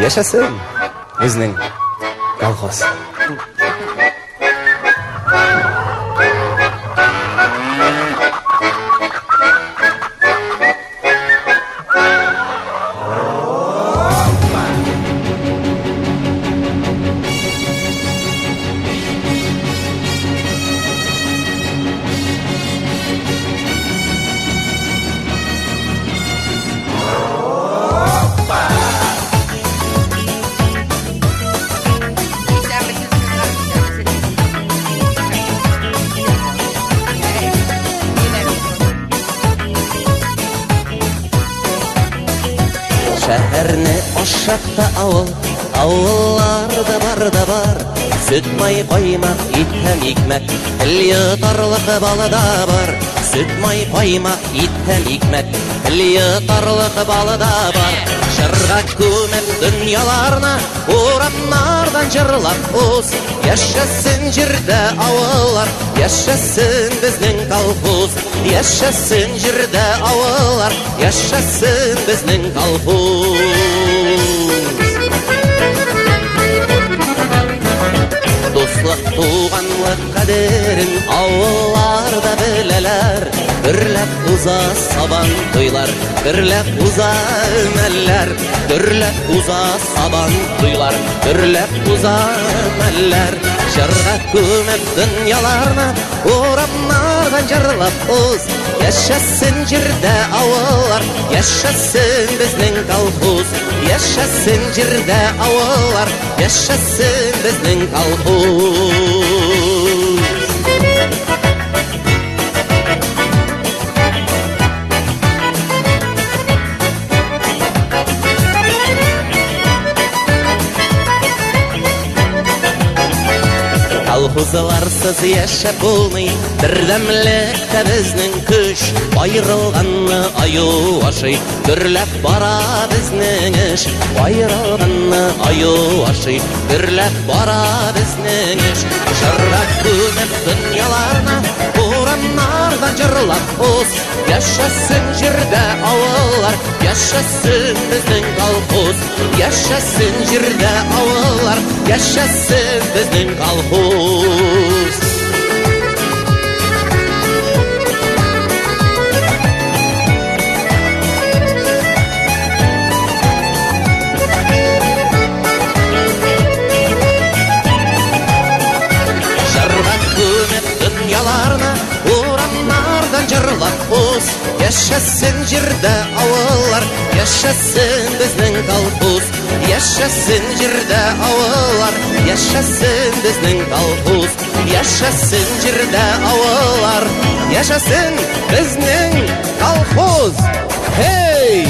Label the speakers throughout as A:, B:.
A: Яшәсен безнең колхоз! Шәһәрне ашатта авыл, авылларда бар да бар. Сөт, май, каймак, ит һәм икмәк, тел йотарлык балы да бар. Сөт, май, каймак, ит һәм икмәк, тел йотарлык балы да бар. Җырга күмеп дөньяларны, урамнардан җырлап уз. Яшәсен җирдә авыллар, яшәсен безнең колхоз. Яшәсен җирдә авыллар, яшәсен безнең колхоз. Дуслык, туганлык кадерен авылларда беләләр. Гөрләп уза сабан туйлар, гөрләп уза өмәләр, гөрләп уза сабан туйлар, гөрләп уза өмәләр. Җырга күмеп дөньяларны, урамнардан җырлап уз. Яшәсен җирдә авыллар, яшәсен безнең колхоз. Яшәсен җирдә авыллар, яшәсен безнең колхоз. Колхозларсыз яшәп булмый, бердәмлек тә безнең көч. Аерылганны аю ашый, гөрләп бара безнең эш. Аерылганны аю ашый, гөрләп бара безнең эш. Җырга күмеп дөньяларны, урамнардан җырлап уз. Яшәсен җирдә авыллар, яшәсен безнең колхоз. Яшәсен җирдә авыллар, яшәсен безнең колхоз. Җырга күмеп дөньяларны, урамнардан җырлап уз. Яшәсен җирдә авыллар, яшәсен безнең колхоз. Яшәсен җирдә авыллар, яшәсен безнең колхоз. Яшәсен җирдә авыллар, яшәсен безнең колхоз. Hey!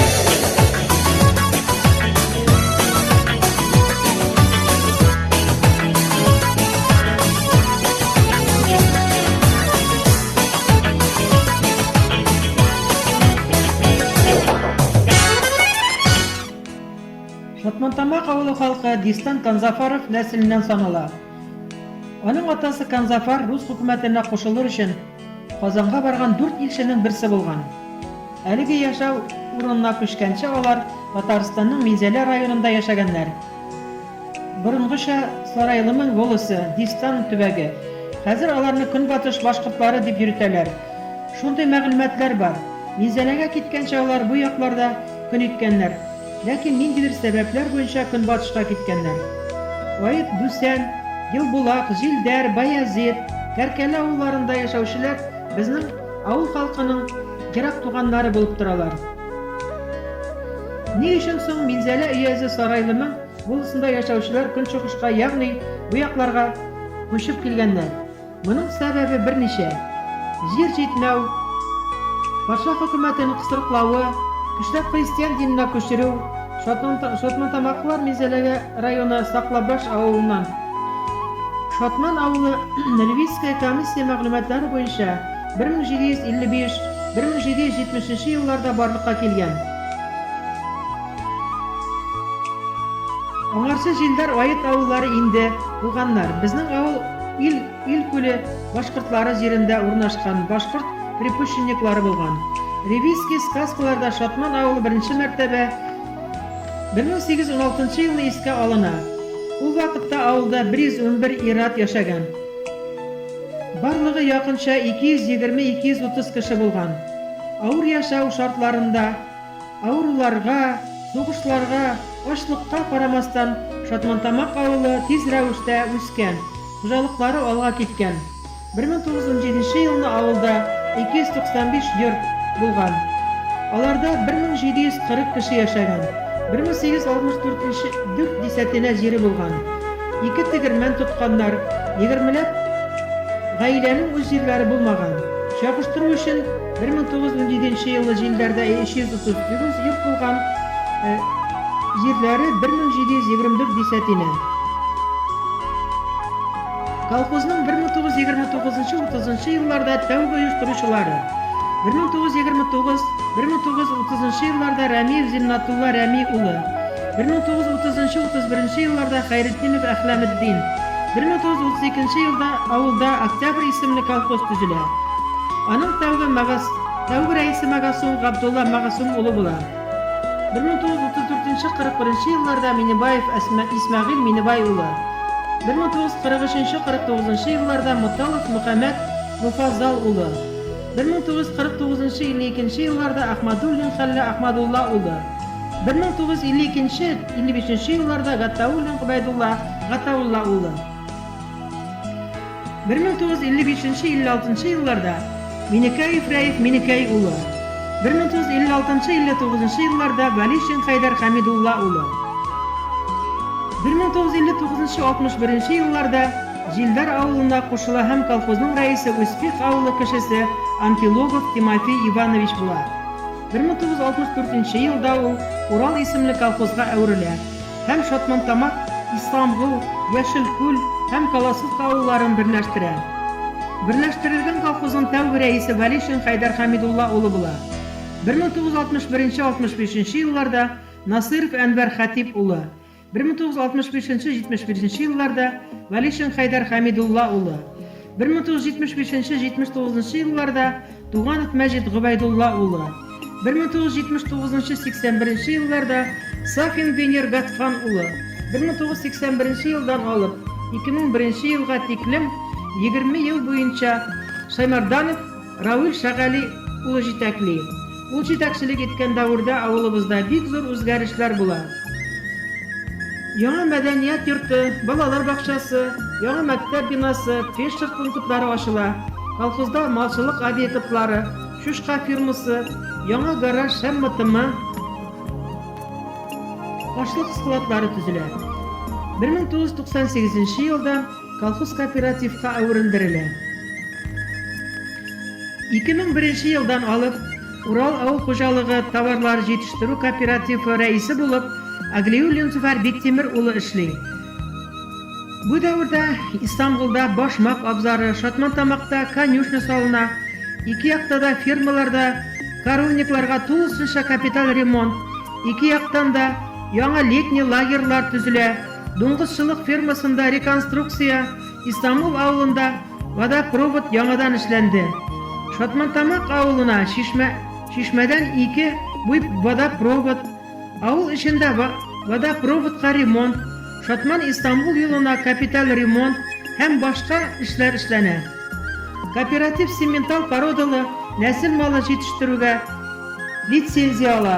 B: Шатмантамак авылы халкы Дистан Канзафаров нәселеннән санала. Аның атасы Канзафар рус хөкүмәтенә кушылыр өчен Казанга барган дүрт илченең берсе булган. Әлеге яшәү урынына күчкәнче алар Татарстанның Минзәлә районында яшәгәннәр. Борынгыча Сарайлымың волосы, Дистан төбәге. Хәзер аларны көнбатыш башкортлары дип йөртәләр. Шундый мәгълүматлар бар. Минзәләгә киткәнче алар бу якларда көн иткәннәр. Ләкин ниндидер сәбәпләр буенча көнбатышка киткәннәр. Ает, Дүсән, Елбулак, Җилдәр, Баязит, Кәркәле авылларында яшәүчеләр безнең авыл халкының ерак туганнары булып торалар. Ни өчен соң Минзәлә өязе Сарайлымың вулысында яшәүчеләр көнчыгышка, ягъни бу якларга күчеп килгәннәр? Моның сәбәбе берничә, җир җитмәү, патша хөкүмәтенең кысрыклавы, көчләп христиан диненә күчерү, Шатмантамаклылар Минзәләгә районы Саклабаш авылыннан. Шатман авылы Львивская комиссия мәгълүматлары буенча 1755, 1770 елларда барлыкка килгән. Аңарчы Җилдар Ает авыллары инде булганнар. Безнең авыл Ил, Ил күле башкортлары җирендә урнашкан башкорт припущенниклары булган. Ревизский сказкаларда Шатман авылы беренче мәртәбә 1816 елны искә алына. Ул вакытта авылда 111 ир-ат яшәгән. Барлыгы якынча 220-230 кеше булган. Авыр яшәү шартларында, авыруларга, сугышларга, ачлыкка карамастан, Шатмантамак авылы тиз рәвештә үскән, хуҗалыклары алга киткән. 1917 нче елны авылда 295 йорт булган. Аларда 1740 кеше яшәгән. 1864 нче дүрт дисәтинә җире булган. Ике тегермән тотканнар, егермеләп гаиләнең үз җирләре булмаган. Чагыштыру өчен, 1917 нче елны Җилдәрдә 339 йорт булган, җирләре 1724 дисәтинә. Колхозның 1929-30 елларда тәүге оештыручылары, 1929-1930 елларда Рәмиев Зиннатулла Рәми улы, 1930-31 елларда Хәйретдинов Әхләметдин, 1932 елда авылда Октябрь исемле колхоз төзелә. Аның тәүге Магас тәүге рәисе Магасум Габдулла Магасум улы була. 1934-41 елларда Минебаев Әсма Исмәгыйль Минебай улы, 1943-49 елларда Моталов Мөхәммәт Муфаззал улы, 1949-52 елларда Ахмадуллин Хәллә Ахмадулла улы, 1952-55 елларда Гатауллин Гобәйдулла Гатаулла улы. 1955-56 елларда Минекәев Рәиф Минекәй улы, 1956-59 елларда Вәлишин Хәйдәр Хәмидулла улы, 1959-61 елларда Җилдар авылына кушыла һәм колхозның рәисе Успех авылы кешесе Анпилогов Тимофей Иванович була. 1964 елда ул Урал исемле колхозга әверелә. Һәм Шатмантамак, Исламгол, Яшел Күл һәм Колосовка авылларын берләштерә. Берләштерелгән колхозның тәүге рәисе Вәлишин Хәйдәр Хәмидулла улы була. 1961-65 елларда Насыйров Әнвәр Хәтип улы, 1965-71 елларда Вәлишин Хәйдәр Хәмидулла улы, 1975-79 елларда Туганов Мәҗит Гобәйдулла улы, 1979-81 елларда Сафин Венер Гатфан улы, 1981 елдан алып 2001 елга тиклем 20 ел буенча Шаймарданов Равил Шәгали улы җитәкли. Ул җитәкчелек иткән дәвердә авылыбызда бик зур үзгәрешләр була. Яңа мәдәният йорты, балалар бакчасы, яңа мәктәп бинасы, фельдшер пунктлары ачыла, колхозда малчылык объектлары, чучка фермасы, яңа гараж һәм МТМ, ашлык складлары төзелә. 1998 елда колхоз кооперативка әверелдерелә. 2001 елдан алып Урал авыл хуҗалыгы товарлары җитештерү кооперативы рәисе булып Аглиуллин Зөфәр Биктимер улы эшли. Бу дәвердә Истанбулда башмак абзары, Шатмантамакта конюшня салына, ике якта да фермаларда коровникларга тулысынча капиталь ремонт, ике яктан да яңа летний лагерьлар төзелә, дуңгызчылык фермасында реконструкция, Истанбул авылында водопровод яңадан эшләнде. Шатмантамак авылына чишмә, чишмәдән ике буй водопровод, авыл эчендә водопроводка ремонт, Шатман-Истанбул юлына капиталь ремонт һәм башка эшләр эшләнә. Кооператив симментал породалы нәсел малы җитештерүгә лицензия ала.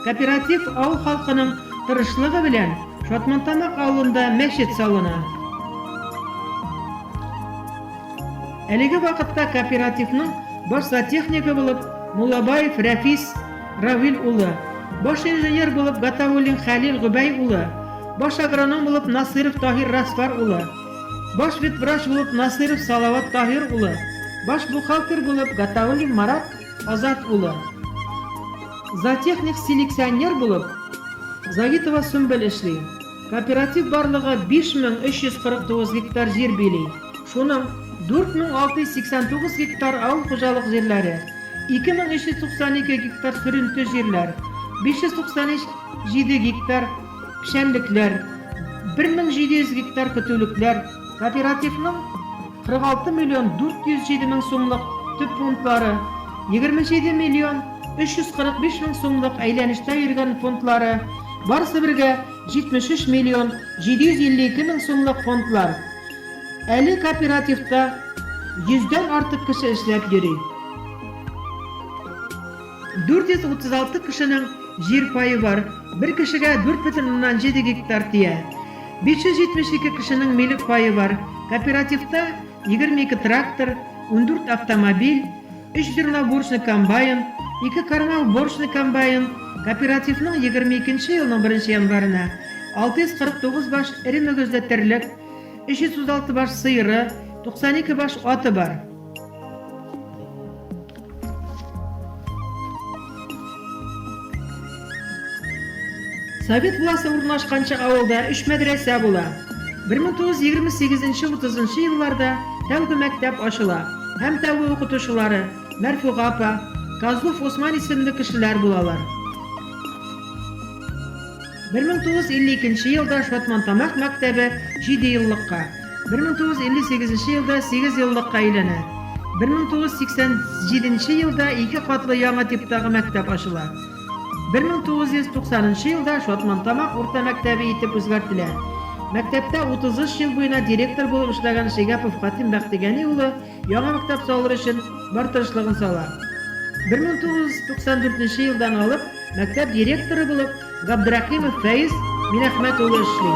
B: Кооператив авыл халкының тырышлыгы белән Шатмантамак авылында мәчет салына. Әлеге вакытта кооперативның баш зоотехнигы булып Муллабаев Рәфис Равил улы, баш инженер булып Гатауллин Хәлил Гобәй улы, баш агроном булып Насыйров Таһир Расфар улы, баш ветврач булып Насыйров Салават Таһир улы, баш бухгалтер булып Гатауллин Марат Азат улы, зоотехник-селекционер булып Загитова Сөмбел эшли. Кооператив барлыгы 5349 гектар җир били. Шуның 4689 гектар авыл хуҗалык җирләре, 2392 гектар сөренте җирләр, 597 гектар печәнлекләр, 1700 гектар көтүлекләр, кооперативның 46 миллион 407 мең сумлык төп фондлары, 27 миллион 345 мең сумлык әйләнештә йөргән фондлары, Барысы бергә 73 миллион 752 мең сумлык фондлар. Әле кооперативта йөздән артык кеше эшләп йөри. 436 кешенең җир пае бар, бер кешегә 4,7 гектар тия. 572 кешенең милек пае бар. Кооперативта 22 трактор, 14 автомобиль, 3 зерноуборочный комбайн, 2 кормоуборочный комбайн, кооперативның 22 нче елның 1 январена 649 баш эре мөгезле терлек, 336 баш сыеры, 92 баш аты бар. Совет власте урнашканчы авылда өч мәдрәсә була. 1928-30 елларда тәүге мәктәп ачыла һәм тәүге укытучылары Мәрфуга апа, Козлов Усман исемле кешеләр булалар. 1952 елда Шатмантамак мәктәбе җидееллыкка, 1958 елда сигезьеллыкка әйләнә. 1987 елда ике катлы яңа типтагы мәктәп ачыла. 1990 нчы елда Шатмантамак урта мәктәбе итеп үзгәртелә. Мәктәптә 33 ел буена директор булып эшләгән Шигапов Хатим Бәхтегани улы яңа мәктәп салыр өчен бар тырышлыгын сала. 1994 нче елдан алып мәктәп директоры булып Габдрәхимов Фәиз Минәхмәт улы эшли.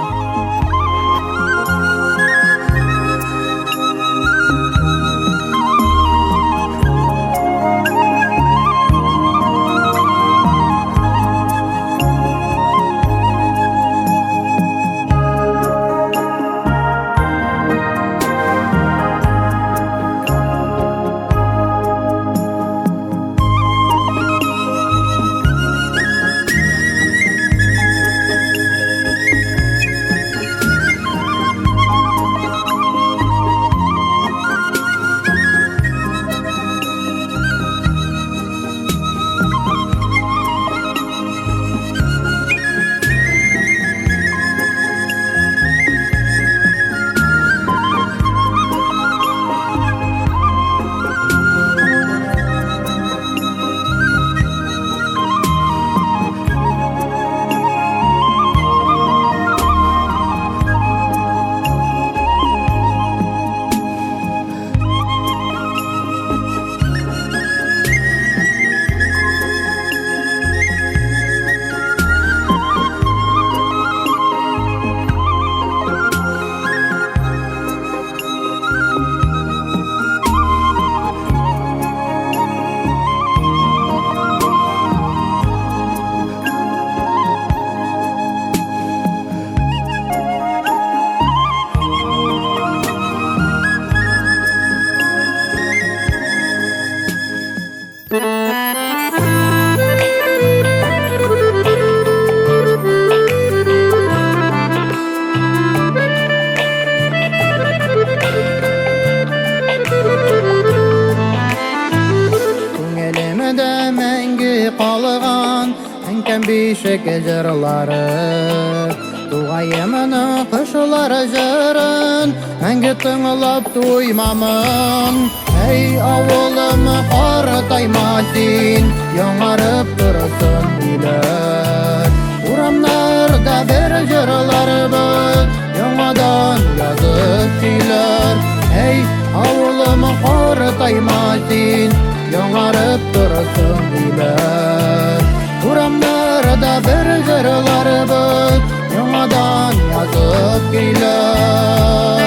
C: Күңелемдә мәңге калган Әнкәм бишек җырлары Тугаемның кошлары җырын Мәңге тыңлап туймамын Әй авылым картайма син Яңарып торсын өйләр Урамнарда бер җырларбыз Яңадан язып көйләр Әй авылым картайма син Яңарып торсын өйләр Урамнарда бер җырларбыз Яңадан язып көйләр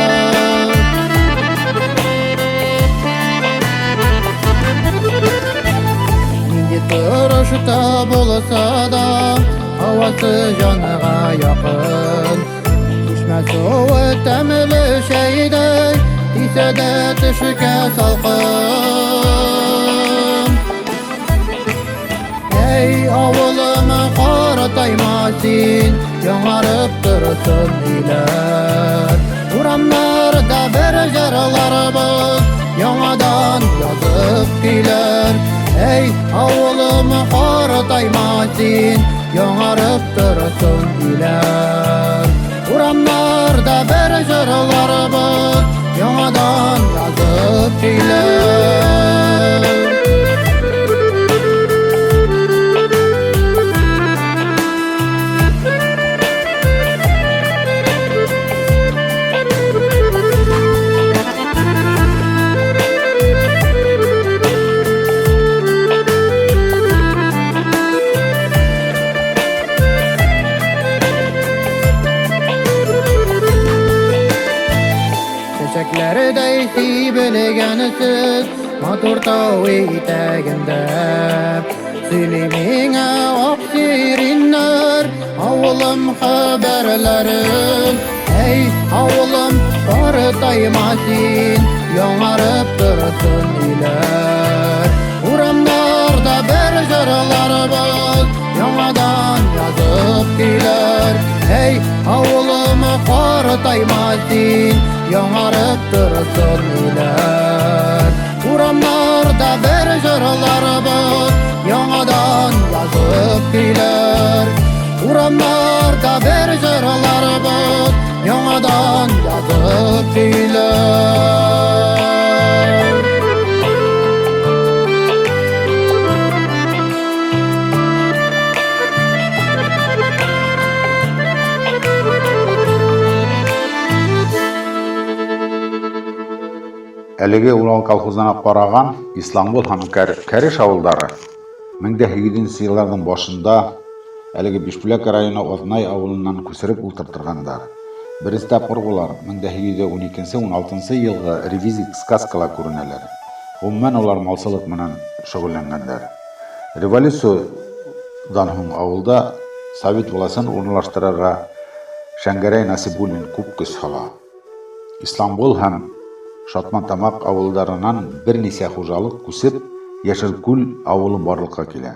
C: Нинди торышта булса да Һавасы җанга якын Чишмә суы тәмле чәйдәй Тисә дә төшкә салкын Әй авылым картайма син Яңарып торсын өйләр Урамнарда бер җырларбыз Яңадан язып көйләр Әй авылым картайма син Яңарып торсын өйләр Урамнарда бер җырларбыз Яңадан язып көйләр Сибелгәнсез матур тау итәгендә. Сөйли миңа ак сириннәр авылым хәбәрләрен. Әй, авылым, картайма син, яңарып торсын иләр. Урамнарда бер җырларыбыз яңадан язып килер. Әй, авылым, картайма син, яңарып торсын иләр. Урамнарда бер җырларыбыз яңадан язып килер. Урамнарда бер җырларыбыз яңадан язып килер.
D: Әлеге Урал колхозына караган Исламгол һәм Кәреш авылдары 1800 елларның башында әлеге Бишбүләк районы Азнай авылыннан күчереп утыртыргандар. Беренче тапкыр болар 1812-16 елгы ревизик сказкала күренәләр. Гомумән, алар малчылык менән шөгыльләнгәннәр. Революциядән һуң авылда совет властен урынлаштырырга Шәңгәрәй Насибуллин күп көч сала. Исламгол һәм Шатмантамак авылларыннан берничә хуҗалык күчеп, Яшелкүл авылы барлыкка килә.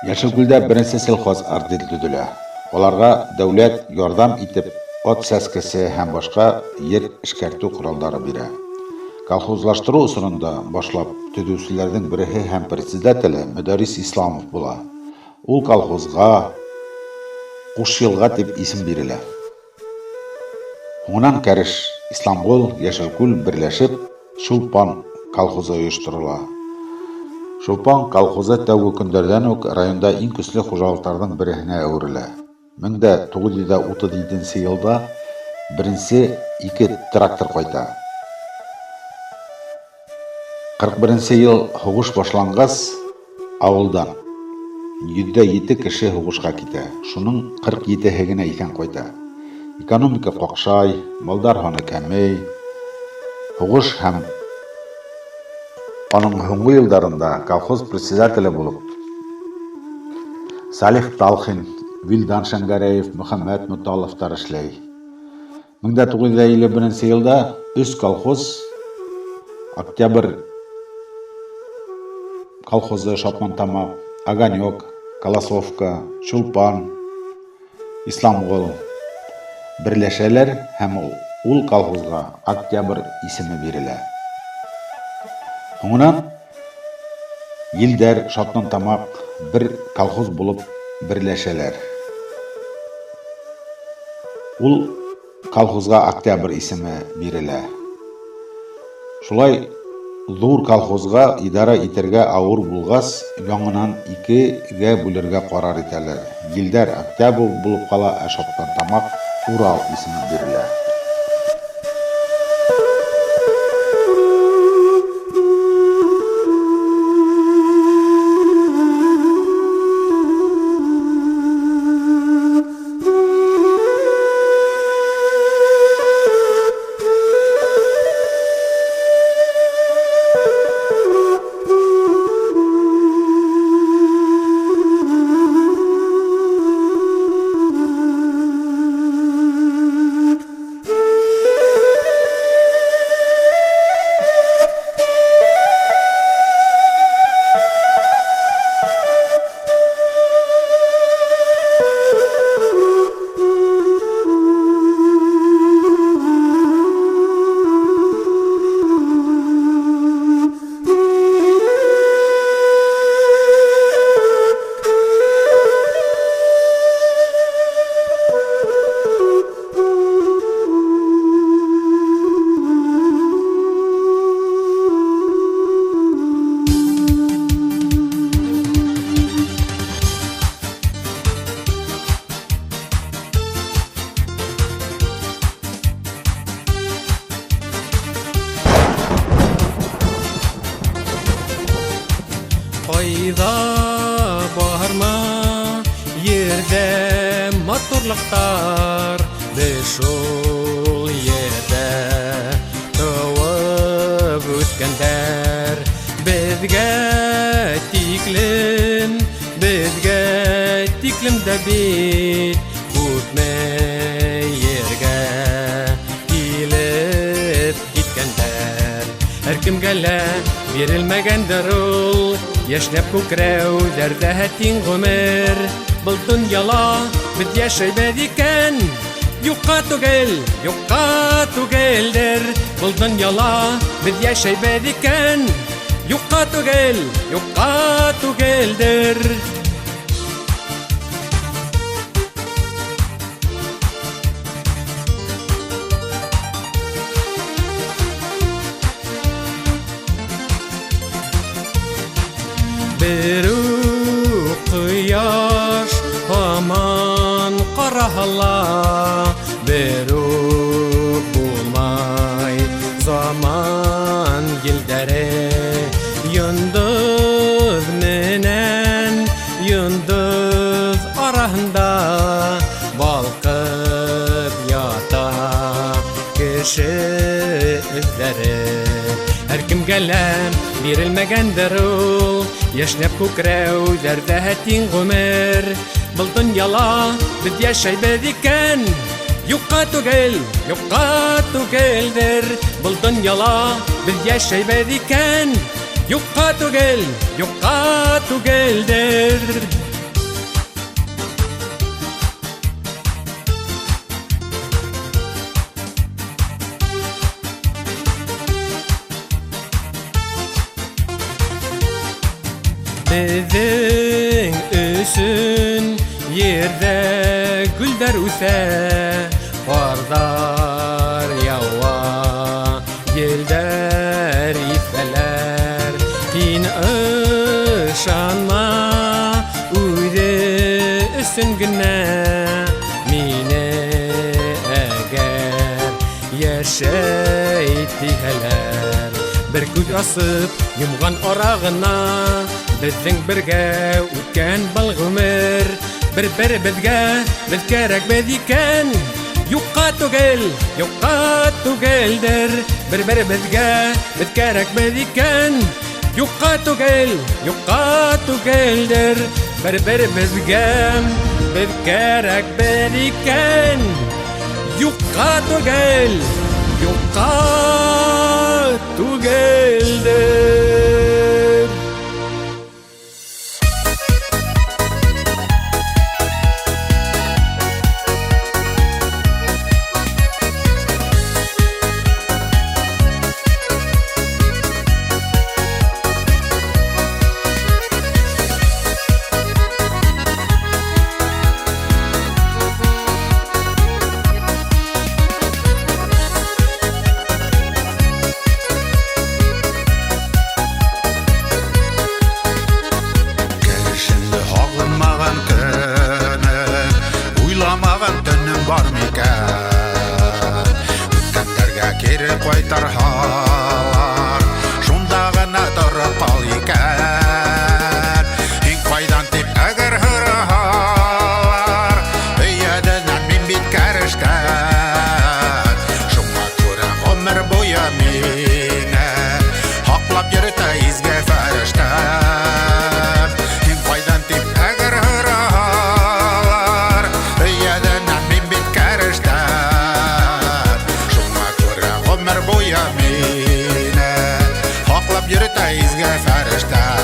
D: Яшелкүлдә беренче сельхоз артель төзелә. Аларга дәүләт ярдәм итеп ат сәскесе һәм башка ер эшкәртү коралдары бирә. Колхозлаштыру чорында башлап төзүчеләрнең береһе һәм председателе Мөдәррис Исламов була. Ул колхозга Кушъелга дип исем бирелә. Һуңынан Кәреш, Исламгол, Яшелкүл берләшеп, Чулпан колхозы оештырыла. Чулпан колхозы тәүге көндәрдән үк районда иң көчле хуҗалыкларның береһенә әверелә. 1937 елда беренче ике трактор кайта. 41 ел һугыш башлангач, авылдан 107 кеше һугышка китә. Шуның 47-һе генә исән кайта. Экономика какшай, малдар һаны кәмей. Һугыш һәм аның һуңгы елларында колхоз председателе булып Салих Талхин, Вилдан Шәңгәрәев, Мөхәммәт Муталовтар эшләй. 1951 елда өч колхоз Октябрь колхозы Шатмантамак, Огонек, Колосовка, Чулпан, Исламгол берләшәләр һәм ул колхозга Октябрь исеме бирелә. Һуңынан Елдәр, Шатмантамак бер колхоз булып берләшәләр. Ул колхозга Октябрь исеме бирелә. Шулай зур колхозга идара итәргә авыр булгач, яңынан икегә бүлергә карар итәләр. Елдәр Октябрь булып кала, ә Шатмантамак Урал исеме бирелә.
E: Кайда барма ерҙә матурлыҡтар, беҙ шул ерҙә. үткәндәр. Беҙгә тиклем, беҙгә тиклем дә бит күпме ергә килеп киткәндәр. Һәр кемгә лә бирелмәгәндер ул йәшнәп күкрәүҙәрҙә тиң ғүмер. Был донъяла беҙ йәшәйбеҙ икән, юҡҡа түгел, юҡҡа түгелдер. Был донъяла беҙ йәшәйбеҙ икән, юҡҡа түгел, юҡҡа түгелдер. Бер үк ҡояш һаман ҡараһа, бер үк булмай заман елдәре. Йондоҙ менән йондоҙ араһында балҡып ята кеше эҙҙәре. Һәр кемгә лә бирелмәгәндер ул йәшнәп күкрәүҙәрҙә тиң ғүмер. Был донъяла беҙ йәшәйбеҙ икән, юҡҡа түгел, юҡҡа түгелдер. Был донъяла беҙ йәшәйбеҙ икән, юҡҡа түгел, юҡҡа түгелдер. Беҙҙең өсөн ерҙә гөлдәр үҫә, ҡарҙар яуа, елдәр иҫәләр. Һин ышанма үҙе өсөн генә мине, әгәр йәшәй тиһәләр. Бер күҙ асып йомған ара ғына беҙҙең бергә үткән был ғүмер. Бер-беребеҙгә беҙ кәрәкбеҙ икән, юҡҡа түгел, юҡҡа түгелдер. Бер-беребеҙгә беҙ кәрәкбеҙ икән, юҡҡа түгел, юҡҡа түгелдер. Бер-беребеҙгә беҙ кәрәкбеҙ икән, юҡҡа түгел, юҡҡа түгелдер.
F: Ҡайтарһалар, шунда ғына тороп ҡал икән. Һин ҡайҙан тип әгәр һораһалар, өйәденән мин бит кәрештән. Шуңа күрә ғүмер буйы мине һаҡлап йөрөтә изге фәрештәм. Һин ҡайҙан тип әгәр һораһалар, өйәденән мин бит кәрештән. Шуңа күрә ғүмер буйы мине һаҡлап йөрөтә изге фәрештәм.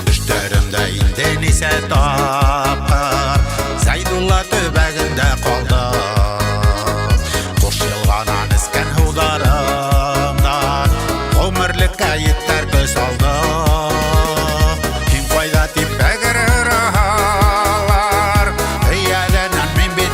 F: Төштәремдә инде нисә тапҡыр Зәйдулла төбәгендә ҡалдым. Ҡош йылғанан эскән һыуҙарымдан ғүмерлеккә етәр көс алдым. Һин ҡайҙа тип әгәр һораһалар, өйәденән мин бит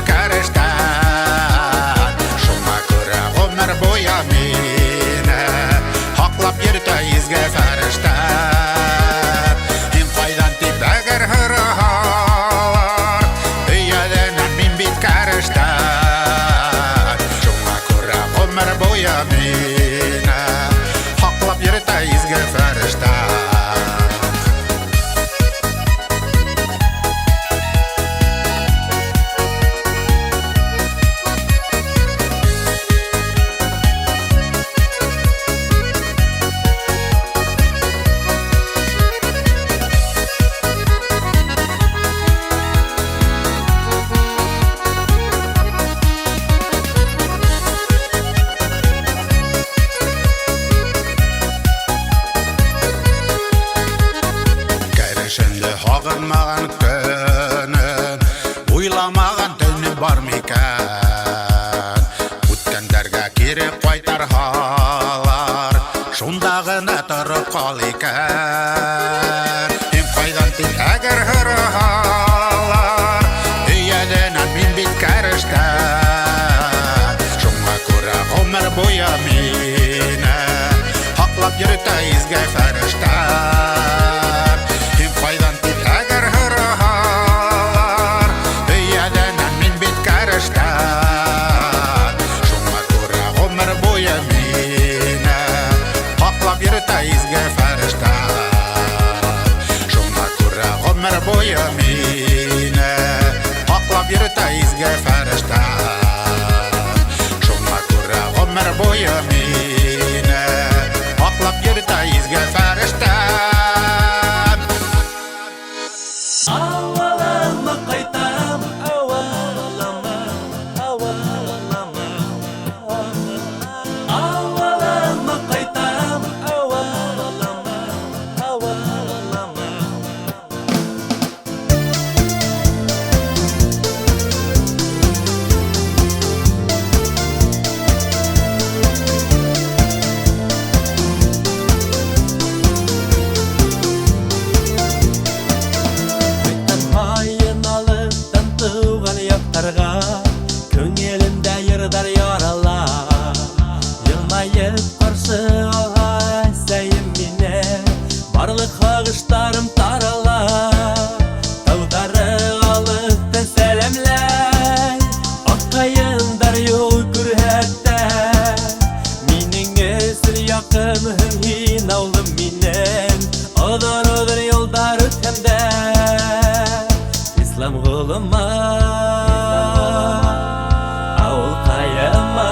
F: тал икән. Һин ҡайҙан тип әгәр һораһалар, Өйәҙенән мин бит кәрештән. Шуңа күрә ғүмер буйы мине һаҡлап йөрөтә изге фәрештәр. Һин ҡайҙан тип әгәр һораһалар, Өйәҙенән мин бит кәрештән. Шуңа күрә ғүмер буйы мине һаҡлап йөрөтә изге фәрештәр. Шуңа күрә ғүмер буйы мине һаҡлап йөрөтә изге фәрештәр. Шуңа күрә ғүмер буйы мине һаҡлап йөрөтә изге фәрештәр.
A: Ауылыма ҡайтам, ауылыма, ауылыма. Ауылыма ҡайтам, ауылыма, ауылыма. Ҡайтҡан һайын алыҫтан тыуған яҡтарға күңелемдә йырҙар ярала. Йылмайып ҡаршы алһа әсәйем мине, барлыҡ һағыштарым тарала. Тауҙары алыҫтан сәләмләй, аҡ ҡайындар юл күрһәтә. Минең өсөн яҡынһың һин, ауылым минең, оҙон-оҙон юлдар үтһәм дә, Исламғолома, ауылҡайыма.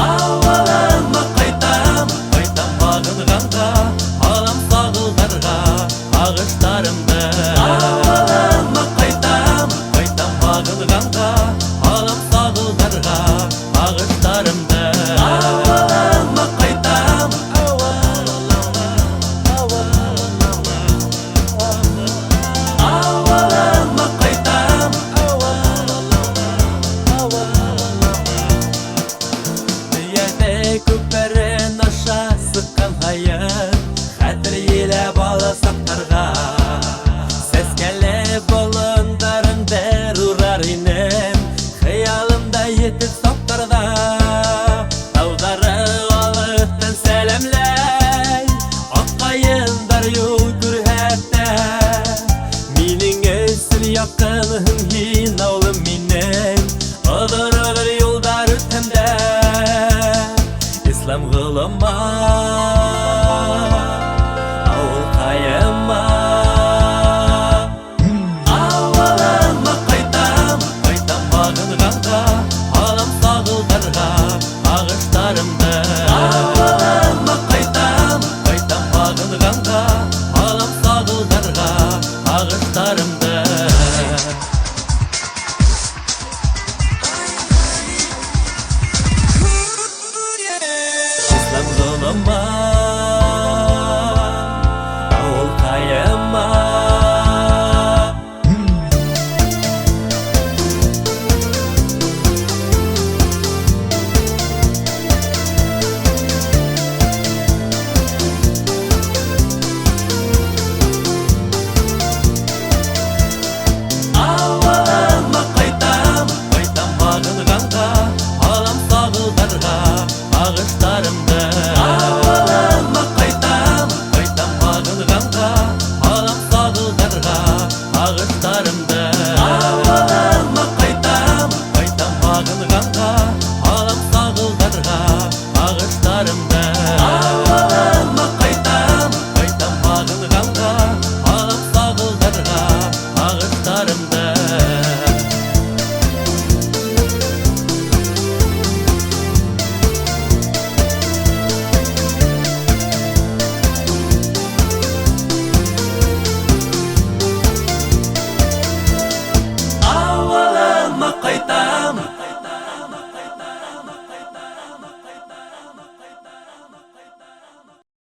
A: Ауылыма ҡайтам, ҡайтам һағынғанға, һалам сағылдарға һағыштарымды. Ауылыма ҡайтам, ҡайтам һағынғанға, һалам сағылдарға һағыштарымды. Ауылыма ҡайтам, ауылыма, ауылыма. Ауылыма ҡайтам, ауылыма, ауылыма. Өйәҙе күперен аша сыҡҡан һайын, хәтер елә бала саҡтарға. Сәскәле болондарын бер урар инем, хыялымда етеп саҡтарҙа. Тауҙары алыҫтан сәләмләй, аҡ ҡайындар юл күрһәтә. Минең өсөн яҡынһың һин, ауылым минең, оҙон-оҙон юлдар үтһәм дә, Исламғолома, ауылҡайыма. Ауылыма ҡайтам, ҡайтам һағынғанға, һалам сағылдарға һағыштарымды. Ауылыма ҡайтам, ҡайтам һағынғанға, һалам сағылдарға һағыштарымды. Исламғолома, ауылҡайыма. Ауылыма ҡайтам, ҡайтам һағынғанға, һалам сағылдарға һағыштарымды. Ауылыма ҡайтам, ҡайтам һағынғанға, һалам сағылдарға һағыштарымды. Ауылыма ҡайтам, ҡайтам һағынғанға, һалам сағылдарға һағыштарымды. Ауылыма ҡайтам, ҡайтам һағынғанға,